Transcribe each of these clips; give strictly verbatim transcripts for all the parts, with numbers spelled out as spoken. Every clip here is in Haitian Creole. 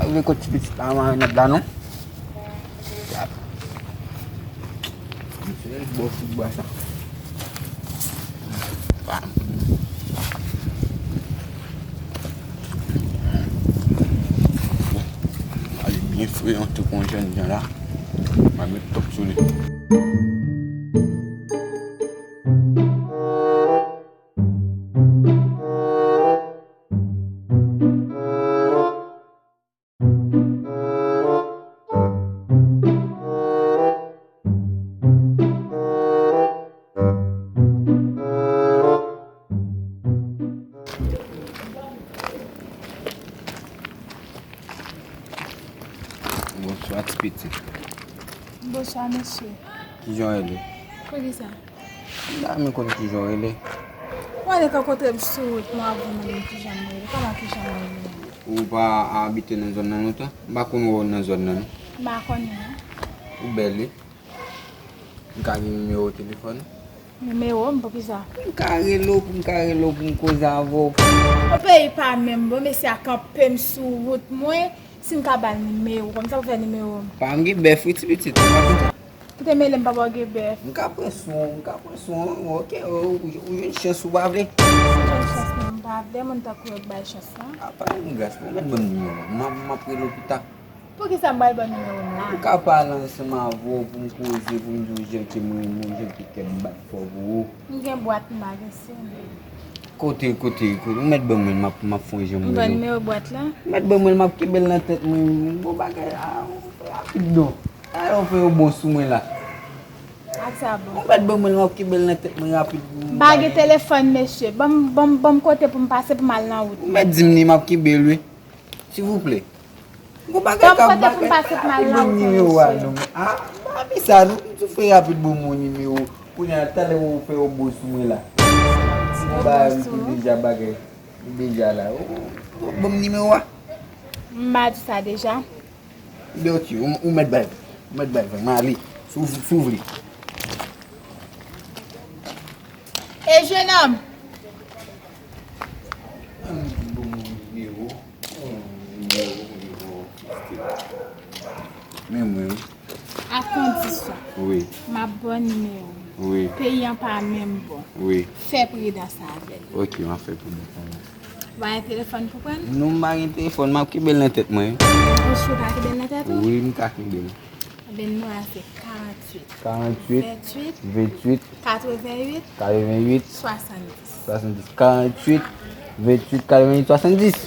Rive kot ti pitit la, marinad la, non? Bon, ti bwa sa. Ale byen fre, yon ti konjèn jan la. M a met tòp sou li. Bonswa, ti pitit. Bonswa, mesye. Kijan w rele? Poukisa? M ta renmen konn kijan w rele. Ou ale rankontre m sou wout, mwen ap vin mande m kijan m rele. Kòman kijan m rele? Ou pa abite nan zòn nan lontan? M pa konn wè w nan zòn nan, non. M pa konnen, non. Ou bèl, wi. M ka gen nimewo telefòn ou? Nimewo m, poukisa? M ka rele w, pou m ka rele w, pou m koze avè w. O peyi pa menm bon, mesye a kanpe m sou wout mwen, si m ka ba l nimewo, kòmsa pou fè nimewo m. Pa m gen bèf wi, ti pitit, ou pa konn sa. Kite mele m, papa w gen bèf. M ka pran swen w, m ka pran swen w, oke, ou, ou, ou jwenn chans ou pa vle. Si m jwenn chans mwen, m pa vle, moun tankou yo k bay chans lan. Apa yon gras, mwen mèt ban m nimewo a. M ap, m ap rele w pita. Poukisa m pral ba w nimewo m la? M ka pale ansanm avè w pou m koze, pou m di w jan ke m renmen w, jan ke kè m bat fò pou ou. M gen bwat m pa gen sim. Kote, kote, kote? Ou mèt ban mwen l, m ap, m ap fè yon jan m rele w. M ban nimewo bwat la? Ou mèt ban mwen l, m ap kenbe l nan tèt mwen. Bon bagay la, ou fè rapid non. Ala w fè yon bon sou mwen la. Ak sa bon. Ou mèt ban mwen l, m ap kenbe l nan tèt mwen rapid pou m pa gen telefòn, mesye. Ban m, ban m, ban m kote pou m pase pou m al nan wout. Ou mèt di m li, m ap kenbe l wi. Silvouplè. Gon bagay k ap bagay. Ban m kote pou m pase pou m al nan wout, mesye. Ban m nimewo a non. A, pa vin sa non, m di w fè rapid ban m yon nimewo. Kounye a, talè w fè yon bon sou mwen la. Di m bagay m tou deja bagay. M deja la. Ou, ou, ban m nimewo a. M pa di sa deja. Ebyen, ok, ou, ou mèt bay. Ou mèt bay, m ale. Si w, si w vle. E jennonm! An bon nimewo. Bon nimewo, nimewo. Men mwen, wi. A kondisyon. Wi. M ap ba w nimewo m. Wi. Peyi an pa menm bon. Wi. Fè pridans avè l. Ok, m ap fè pridans avè l. Ou pa gen telefòn pou pran l? Non, m pa gen telefòn, m ap kenbe l nan tèt mwen. Ou si w ka kenbe l nan tèt ou? Wi, m ka kenbe l. Ebyen, nimewo a se karanntuit. Karanntuit. Venntuit. Venntuit. Katreventuit. Katreventuit. Swasanndis. Swasanndis. Karanntuit, venntuit, katreventuit, swasanndis.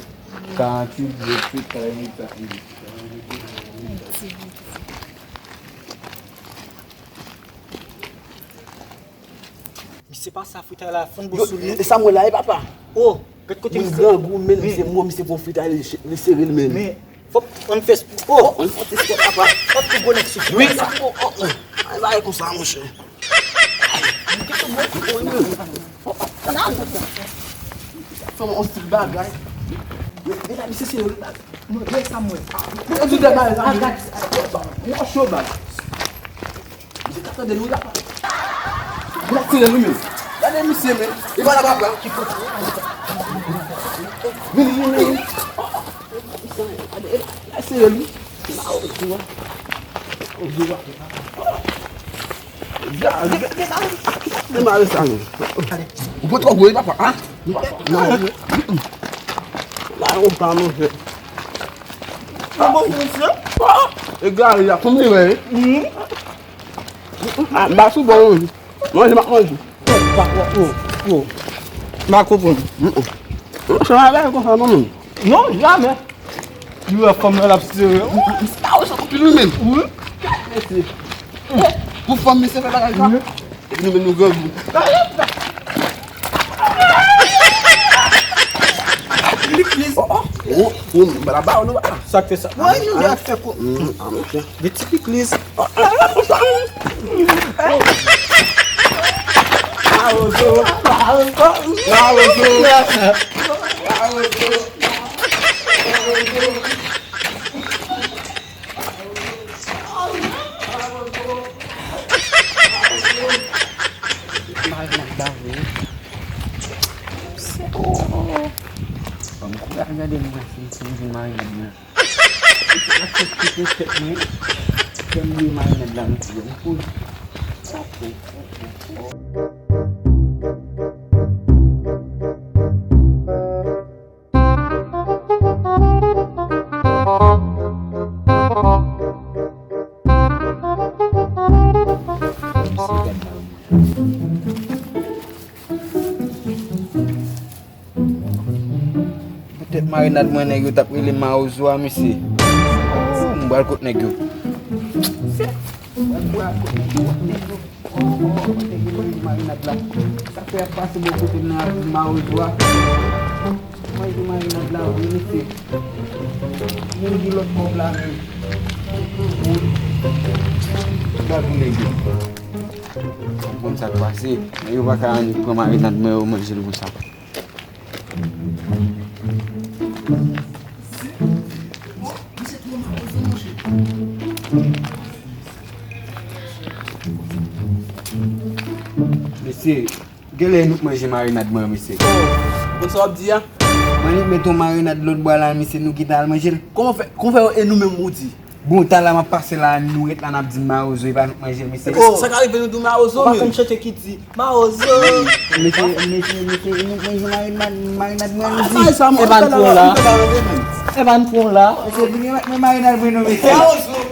Karanntuit, venntuit, katreventuit, swasanndis. Misye pase a fritay la, fann bò sou li. E sa m wè la, e papa? O, gad kote misye. Moun grangou, men misye mò, misye pran fritay, li sere l, men. Men, fòk ann fè s-, o, ann fè ti spò, papa. Fòk tou gwo nèg sou wi. O, o, o. Ay, bagay konsa, monchè. Fè yon stil bagay. Men, men, misye sere l, mwen wè sa, mwen. Men, yon ti dèt bagay, sa, men. Mwen cho, bagay. Misye t ap tande nou la. Moun ap tire nou menm. Gade misye menm. Li pa la papa. Vini, vini, vini. Misye, gade, gade, tire nou. Demare sa menm. Ou pran twò gwo wi papa, a? Non. La, ou pa manje. Mwen bon pou misye. E gari a, konbyen wè? A, m pa sou bon, wi. Manje, m ap manje. Yo, yo, yo. M pa konprann. Sa va bèl konsa, non, menm? Non, jamè. Li wè fanm nan, l ap sere. M pa wè sa anpil, wi, menm. Wi. Mesye. Pou fanm, mesye, fè bagay sa. Wi. Epi nou menm, nou grangou. Li plis. O, o, o, o, m pa la ba w, non, papa. Sa k fè sa? Mwen, nou dwe ap fè ko. Gen ti pikliz. Marinad la vre. Ban m kouri al gade m wè si, si m jwenn marinad mwen. Sa k fè m kite tèt mwen, fè m bliye marinad la, mesye. M koz. Mesye, gad la. Poutèt marinad mwen, nèg yo t ap rele m mawozo a, mesye. Oh, m pral kot nèg yo. Mwen pral kot nèg yo. Nèg yo. Oh, oh, nèg yo manje marinad la. Sa fè y ap pase bò kote m nan ap di mawozo a. Manje marinad la vre, mesye. Moun di lòt kòb la menm. Gad pou nèg yo. M konn sa k pase. Nèg yo pa ka annik pran marinad mwen yo manje l konsa. Mesye, genlè nou k manje marinad mwen, mesye. Bon, sa w ap di a? Mwen, nou met yon marinad lòt bò la, mesye, nou kite al manje l. Kòman fè, kòman fè e nou menm ou di? Bon, talè m ap pase la, nou ret la, n ap di mawozo, e pa nou k manje l, mesye. Epi sa ka rive nou di w mawozo, men. Ou pa konn chante ki di, mawozo. Mesye, mesye, mesye, nou k manje marinad, marinad mwen, mesye. Sa, sa, e pa n pran la. E pa n pran la. Mesye, vini met men marinad mwen, non, mesye. Mawozo.